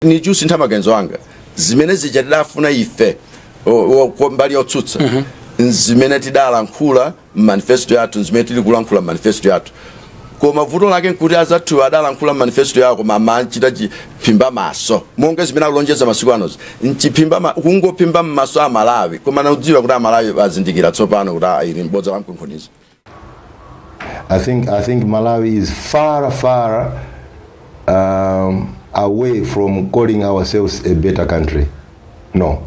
Nichusintha maganizo anga. Zimene zija tidafuna ife mbali yotsutsa, zimene tidalankhula manifesto yathu, zimene tili kulankhula manifesto yathu. Koma vuto lake nkuti azathu adalankhula manifesto yawo, koma amachita chiphimba maso, monga zimene akulonjeza masiku anozi, nchiphimba kungophimba m'maso a Malawi. Koma naudziwa kuti Amalawi azindikira tsopano kuti ili mbodza la mkunkhuniza. I think Malawi is far, far away from calling ourselves a better country. No.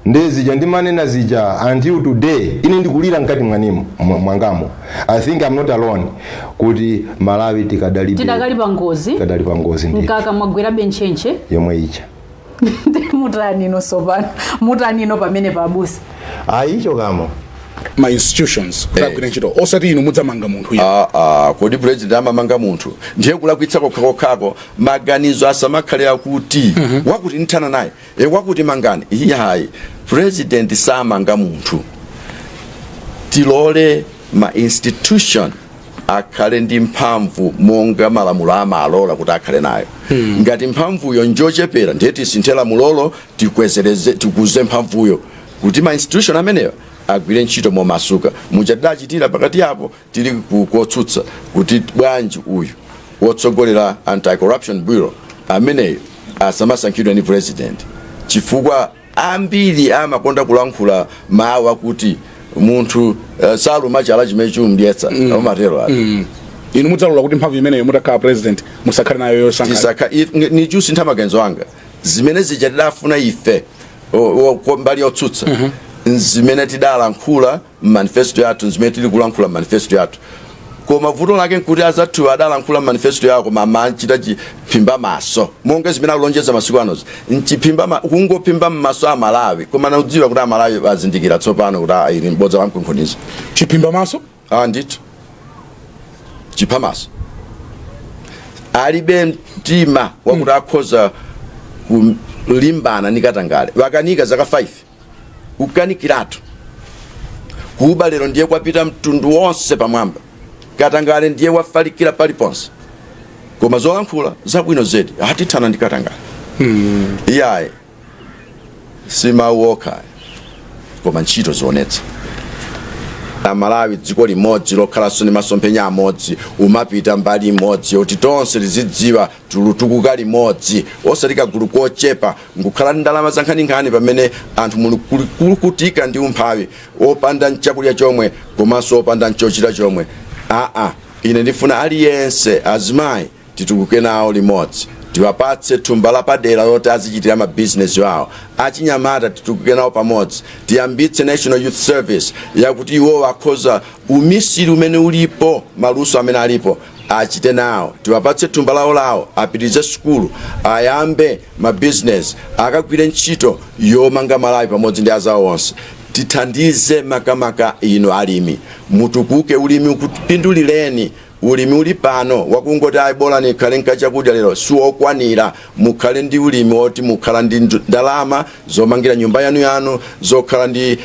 Ndezija ndimanena zija, until today ine ndikulira mkati mwanimo mwangamo. I think I'm not alone kuti Malawi tikadali Tidakali pa ngozi. Tikadali pa ngozi ndi Mkaka mwagwerabe ntchentche. Yomwe icha. Mutanino sopano, mutanino pamene pabusa? Ayicho kamo. Ma institutions kuti agwire ntchito, osati inu mudzamanga munthu ya. Ah, ah, kodi president amamanga munthu? Ndiye kulakwitsa kokhako. Maganizo asamakhale akuti wakuti nthana naye, wakuti mangani. Iyayi, president samanga munthu. Tilole ma institution akhale ndi mphamvu monga malamulo amalola kuti akhale nayo. Ngati mphamvuyo njochepera, ndiye tisinthe lamulolo, tikwezereze, tikuze mphamvuyo kuti ma institution amenewa agwire ntchito momasuka, muja tidachitira pakati apo tili kotsutsa, kuti bwanji uyu wotsogolera Anti-Corruption Bureau ameneyo asamasankhidwe ndi president? Chifukwa ambiri amakonda kulankhula mawu akuti munthu saluma chala chimene chimdyetsa, amatero ati. Inu mudzalola kuti mphamvu imeneyo, mutakhala president, musakhale nayo yosankha? Nichusintha maganizo anga. Zimene zija tidafuna ife mbali yotsutsa, zimene tidalankhula manifesto yathu, zimene tili kulankhula manifesto yathu. Koma vuto lake nkuti azathu adalankhula manifesto yawo, koma amachita chiphimba maso, monga zimene akulonjeza masiku anozi, nchiphimba kungophimba m'maso a Malawi. Koma naudziwa kuti Amalawi azindikira tsopano kuti ili mbodza la mkunkhuniza. Chiphimba maso. Ah, ndithu, chiphamaso. Alibe mtima wakuti akhoza kulimbana ndi katangale. Wakanika zaka 5, kukanikiratu. Kuba lero ndiye kwapita mtundu wonse pamwamba, katangale ndiye wafalikira paliponse, koma zolankhula zabwino zedi, atithana ndi katangale. Iyayi, si mawu okha, koma ntchito zionetsa. Amalawi, dziko limodzi lokhalanso ndi masomphenya amodzi, umapita mbali imodzi yoti tonse tizidziwa tulutukuka limodzi, osati kagulu kochepa nkukhala ndi ndalama za nkhaninkhani pamene anthu muli kulukutika ndi umphawi, opanda nchakudya chomwe komanso opanda nchochita chomwe. Aa, ine ndifuna aliyense, azimayi titukuke nawo limodzi, tiwapatse thumba lapadera loti azichitira mabizinesi awo. Achinyamata titukuke nawo pamodzi, tiyambitse National Youth Service yakuti iwowo akhoza umisiri umene ulipo, maluso amene alipo achite nawo. Tiwapatse thumba lawo lawo, apitirize sukulu, ayambe mabizinesi, akagwire ntchito yomanga Malawi pamodzi ndi azawo onse. Tithandize makamaka inu alimi, mutukuke, ulimi ukupindulireni. Ulimi uli pano wakungoti ayi, bola nikhale nkachakudya lero, siwokwanira. Mukhale ndi ulimi woti mukhala ndi ndalama zomangira nyumba yanu yanu, zokhala ndi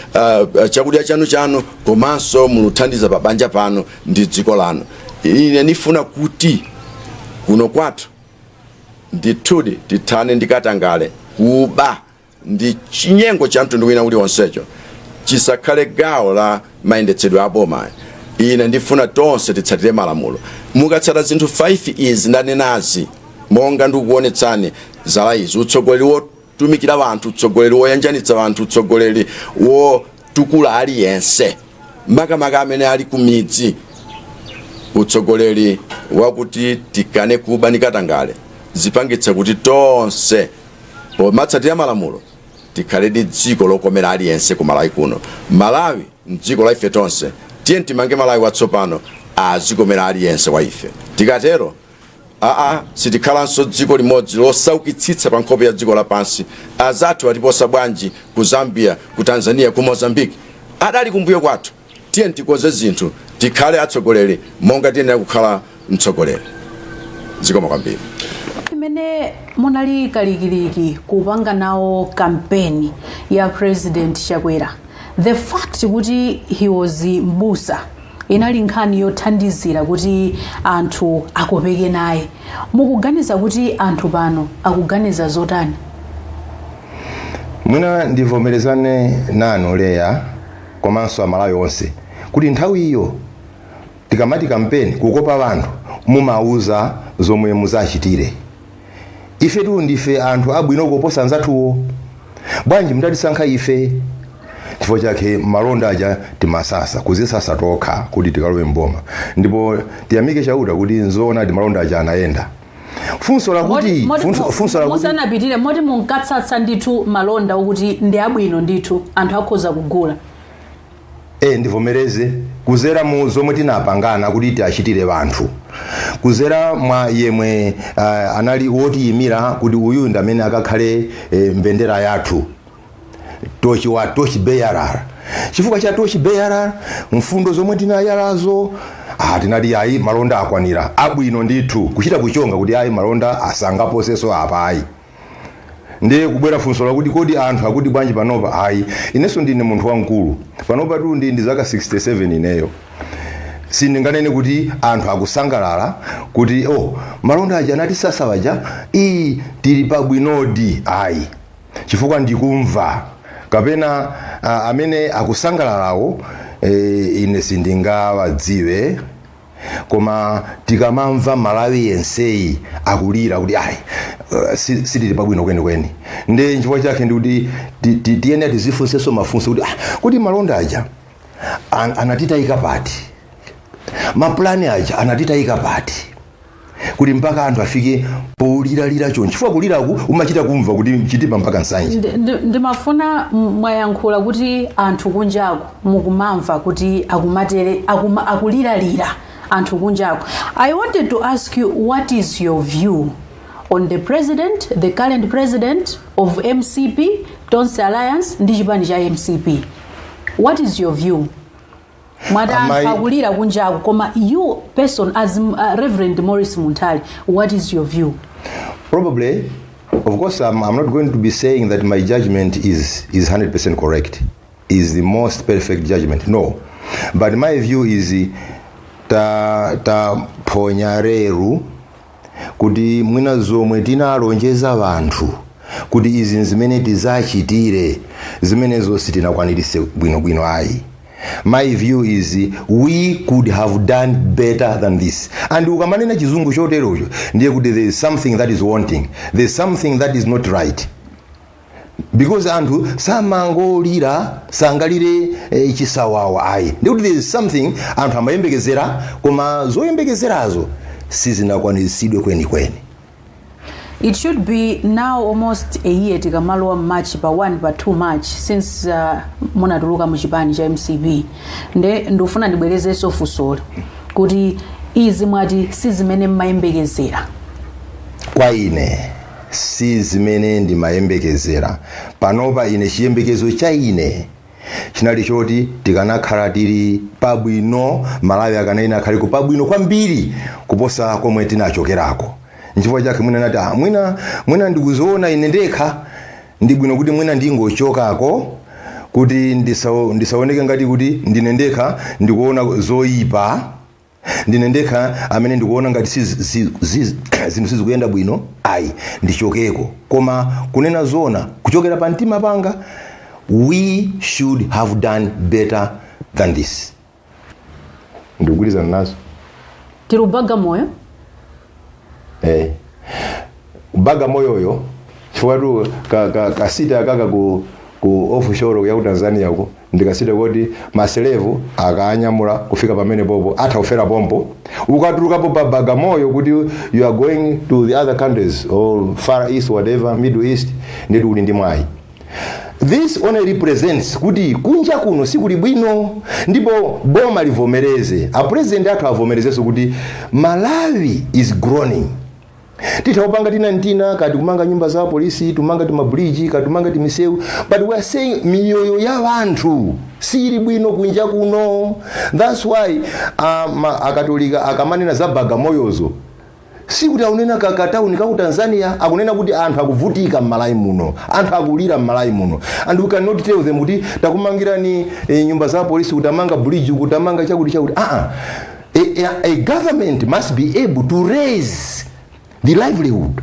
chakudya chanu chanu, komanso muluthandiza pa banja pano ndi dziko lanu. Ine ndifuna kuti kuno kwathu ndithudi tithane ndi katangale, kuba ndi chinyengo cha mtundu wina uliwonsecho chisakhale gawo la mayendetsedwe a boma. Ine ndifuna tonse titsatire malamulo. Mukatsata zinthu 5 izi ndanenazi, monga ndikukuonetsani zala izi, utsogoleri wotumikira wanthu, utsogoleri woyanjanitsa wanthu, utsogoleri wotukula aliyense, makamaka amene ali ku midzi, utsogoleri wakuti tikane kuba ndi katangale, zipangitsa kuti tonse pomatsatira malamulo tikhale ndi dziko lokomera aliyense ku Malawi kuno. Malawi mdziko la ife tonse. Tiye timange Malawi watsopano azikomera aliyense wa ife. Tikatero, aa, sitikhalanso dziko limodzi losaukitsitsa pa nkhope ya dziko lapansi. Azathu atiposa bwanji ku Zambia, ku Tanzania, ku Mozambique, adali kumbuyo kwathu. Tiye tikonze zinthu, tikhale atsogoleri monga tiyenera kukhala mtsogoleri. Zikoma kwambiri. Imene munali kalikiliki kupanga nawo kampeni ya President Chakwera, the fact kuti he was mbusa Inali nkhani yothandizira kuti anthu akopeke naye. Mukuganiza kuti anthu pano akuganiza zotani? Mwina ndivomerezane nanu Leya, komanso Amalawi onse, kuti nthawi iyo tikamati kampeni, kukopa anthu, mumauza zomwe muzachitire. Ifetu ndife anthu abwino kuposa anzathuwo, bwanji mutatisankha ife? Chifukwa chake malonda aja timasasa, kuzisasa tokha kuti tikalowe mboma, ndipo tiyamike Chauta kuti nzoona ti malonda aja anayenda. Funso lakuti funso lakuti Musanapitire, moti munkatsatsa ndithu malonda okuti ndi abwino ndithu, anthu akhoza kugula? E, ndivomereze, kuzera mu zomwe tinapangana kuti tiachitire vanthu, kuzera mwa yemwe anali wotiyimira kuti uyu ndi amene akakhale mbendera yathu, torch wa torch bearer. Chifukwa cha torch bearer, mfundo zomwe tinayalazo, tinati ayi, malonda akwanira abwino ndithu, kuchita kuchonga kuti ayi, malonda asangaposeso apa ayi. Ndiye kubwera funso lakuti kodi anthu akuti bwanji panopa? Ayi, inenso ndine munthu wamkulu panopa tu, ndi zaka 67 ineyo. Sindinganene kuti anthu akusangalala kuti oh, malonda aja anati sasawaja, iyi tili pabwinodi, ayi, chifukwa ndikumva kapena amene akusangalalawo ine sindingawadziwe, koma tikamamva Malawi yenseyi akulira kuti ayi, sitili pabwino kwenikweni, ndi chifukwa chake ndikuti tiyenera tizifunsenso mafunso kuti kuti malonda aja anatitayika pati, mapulani aja anatitayika pati, kuti mpaka anthu afike poliralira chonchi? Chifukwa kuliraku umachita kumva kuti Chitipa mpaka Nsanje. Ndimafuna mwayankhula kuti anthu kunjaku mukumamva kuti akumatere akuliralira anthu kunjaku. I wanted to ask you, what is your view on the president, the current president of MCP, Tonse Alliance ndi chipani cha MCP? What is your view? Mwati anthu akulira kunjaku, koma you person as Reverend Morris Munthali, what is your view? Probably, of course, I'm not going to be saying that my judgment is 100% correct, is the most perfect judgment. No. But my view is ta taphonya reru kuti mwina zomwe tinalonjeza vanthu kuti izi zimene tizachitire, zimenezo sitinakwanirise bwinobwino ayi. My view is we could have done better than this. And ukamanena chizungu choterocho, ndiye kuti there is something that is wanting, there is something that is not right, because anthu samangolira, sangalire chisawawa ayi. Ndikuti there is something anthu amayembekezera, koma zoyembekezerazo sizinakwaniritsidwe kwenikweni. It should be now almost a year, tikamalowa March pa 1, pa 2 March, since munatuluka mu chipani cha MCP. Nde ndikufuna ndibwerezenso funsolo kuti izi mwati si zimene mmayembekezera. Kwa ine si zimene ndimayembekezera. Panopa ine chiyembekezo cha ine chinali choti tikanakhala tili pabwino, Malawi akanayina akhaliko pabwino kwambiri kuposa komwe tinachokerako. Nchifukwa chake mwina nati mwina ndikuziona ine ndekha ndi bwino kuti mwina ndingochokako kuti ndisaoneke ngati kuti ndine ndekha ndikuona zoyipa, ndine ndekha amene ndikuona ngati zinthu sizikuyenda bwino ayi, ndichokeko. Koma kunena zona, kuchokera pa mtima panga, we should have done better than this. Ndikugwirizana nazo. Tili Bagamoyo. Bagamoyoyo, chifukwa tu ka city akaka ku offshore ya ku Tanzania ku ndi ka city koti ma slave akanyamula kufika pamene popo atha kufera pompo. Ukatulukapo pa Bagamoyo kuti you are going to the other countries or Far East, whatever, Middle East, nditi uli ndi mwayi. This only represents kuti kunja kuno sikuli bwino, ndipo boma livomereze, a president athu avomerezenso kuti Malawi is groaning. Titha kupanga tina ntina kati kumanga nyumba za polisi, tumanga timabridge, kati tumanga timisewu, but we are saying miyoyo ya vanthu sili bwino kunja kuno. That's why akatolika akamanena za Bagamoyozo. Sikuti akunena kakatauni kaku Tanzania, akunena kuti anthu akuvutika m'Malawi muno, anthu akulira m'Malawi muno, and we cannot tell them kuti takumangirani nyumba za polisi, kutamanga bridge, kutamanga chakuti chakuti. A government must be able to raise the livelihood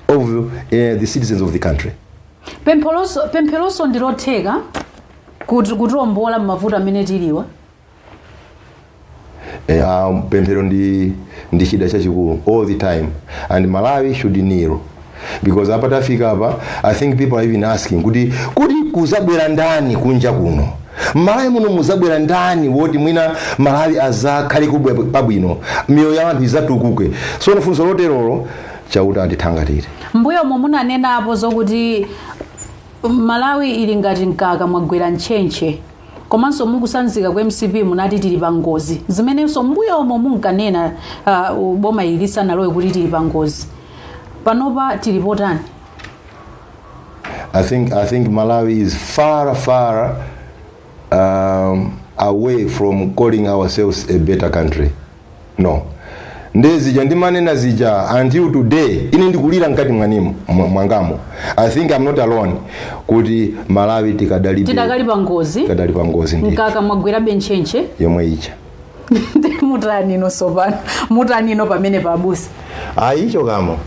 of the citizens of the country. Pempheronso ndilotheka kuti kutiwombola m'mavuto amene tiliwa? Pemphero ndi chida chachikulu all the time, and Malawi should kneel, because apa tafika apa, I think people are even asking kuti kuzabwera ndani kunja kuno, Malawi muno muzabwera ndani woti mwina Malawi azakhale kubwe pabwino, miyoyo ya anthu izatukuke? So funso loterolo, Chauta andithangatire. Mbuyomo munanenapo zokuti Malawi ili ngati mkaka mwagwera ntchentche, komanso mukusanzika ku MCP munati tili pa ngozi, zimenenso mbuyomo munkanena boma ili lisanalowe kuti tili pa ngozi. Panopa tili potani? I think Malawi is far, far away from calling ourselves a better country. No. Ndezija ndimanena zija, until today ine ndikulira mkati mwanimu mwangamo. I think I'm not alone kuti Malawi tikadali Tidakali pa ngozi. Tikadali pa ngozi ndi Mkaka mwagwerabe ntchentche. Yomwe icha. Mutanino sopano, mutanino pamene pabusa? Ayi, chokamo.